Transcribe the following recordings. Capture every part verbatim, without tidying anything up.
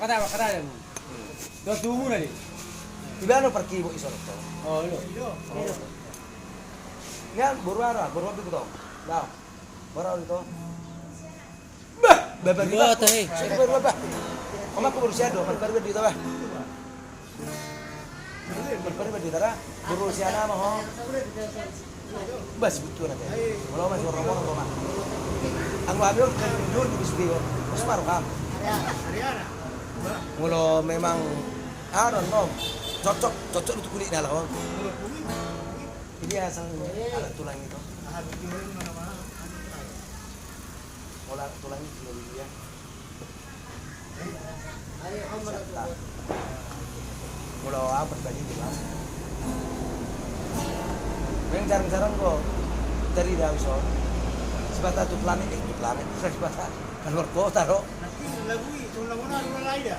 Kada, kada. Dos tumu na di. Iba no parkibo i so do. Oh, iyo. Nian boru ara, boru abi ku tong. Dah. Boru abi tong. Bah, babar iba. Bah, bah. Oma ku boru sian do, babar iba di tong bah. Marparimma di tara, boru sian ama ho. Bah, sebut tu nanti. Molo masih orang-orang rumah. Anggo ami on kan dulu di studio. Mas baru kam. Molo memang, I don't know. Cocok, cocok untuk kulit ni halak on. Jadi asal alat tulang itu. Molo alat tulang itu lebih dia. Molo au pribadi di bang. Memang jarang-jarang kok dari Dawison. Sibata tu planet, eh, tu planet, sibata keluar kota do. Oh, iya.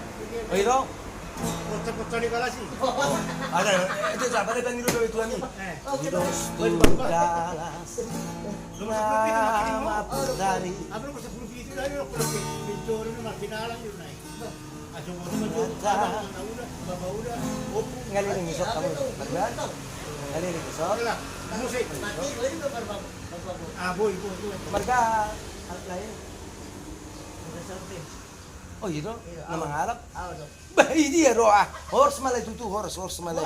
Ada, itu siapa dia panggil dulu itu ani? Dos tu galas. Nama putari. Ngaliling isot kamu, Marga. Ngaliling isot. Marga, anak lain. Oh, iya do. Nama ngalap. Bah, i dia do ah. Horas ma lae tutu, horas, horas ma lae.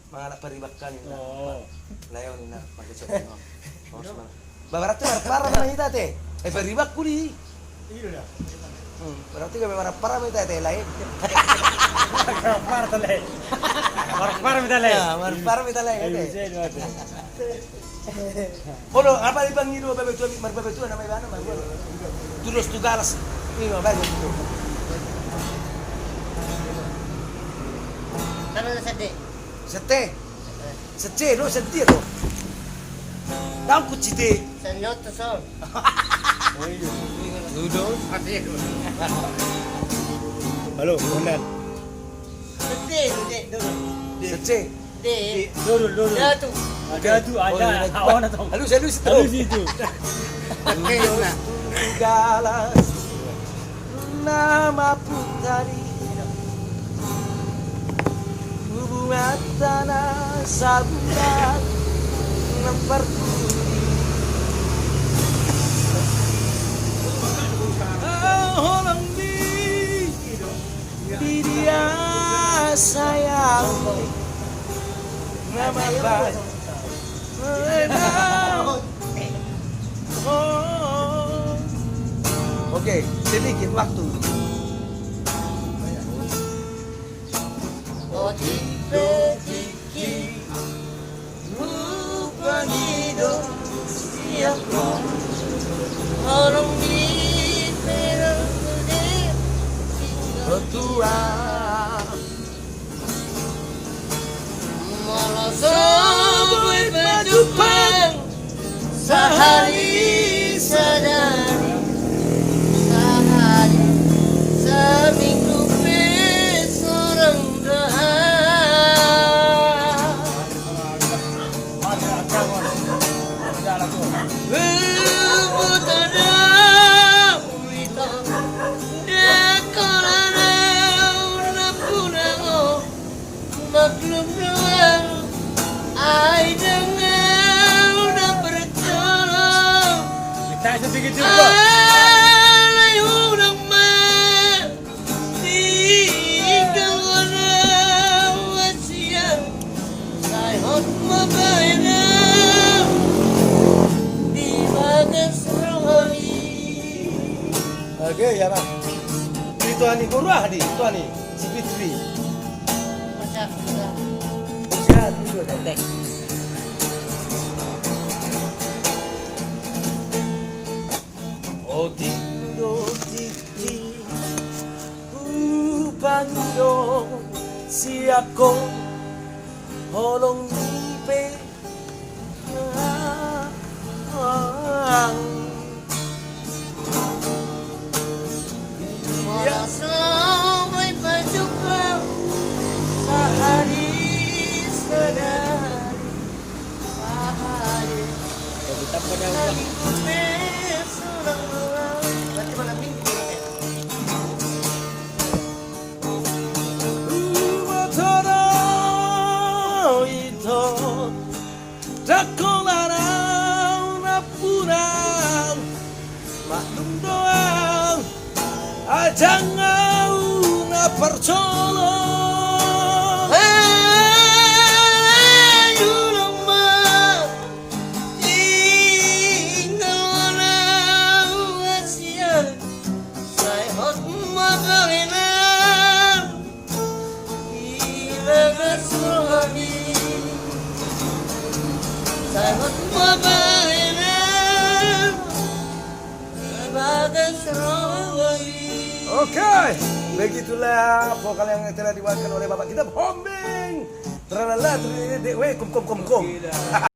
Mangalap paribakkan i. Lae on i na, marga siapa? Horas ma lae. Bah, berarti marpara ma hita te. Eh, paribakku di. Berarti gabe marpara ma hita te lae. Marpara ma hita lae. Marpara ma hita lae. Olo, apa dipangido babe tua, marbabe tua nama ibana, marbabe tua. Tulos tu galas. Ima babe tua. Sete. Sete do, sete do. Dang kucite. Halo, benar. Sete, sete, sete. De. Dodol, dodol. Datu. Datu, ada. Awan atau? Halus, halus itu. Halus itu. Galas. Nama putari. Hubungan tanah sabulan. Namparturi. Holong di. Di dia sayang. Nama baik. Oke, sedikit waktu. Otik petik. Hupangido siap ho. Holong di perang gede. Tua. Molo so boi pajumpang. Sahali sadari. Sahali saminggu pe sorang dohot. Maklum doang, ai dang au na bertolong. Alai unang ma. Tinggal wana wasiat, sai hot ma baen au di bagas roha i. Oke, ya, Bang. Itu ani guru ah, di, itu ani. Si Fitri. Sehat, sehat. Sehat, betul, ya. Otik do tingki, hupangido siap ho, holong ni pe. Molo so boi pajumpang, sahali sadari. Sahali. Jadi tambah dah. Sahali. Berarti malam minggu. Holan au na punang, maklum do au, ajang au na parjolo. Ai ulang ma, tinggal ma au hasian, sai hot ma bahenan. Di bagas roha ni, sai hot ma bahenan. Di bagas roha ni. Oke, begitulah vokal yang telah diwakilkan oleh Bapak kita, Hombing. Tralala, tralala, de, we, kum, kum, kum, kum.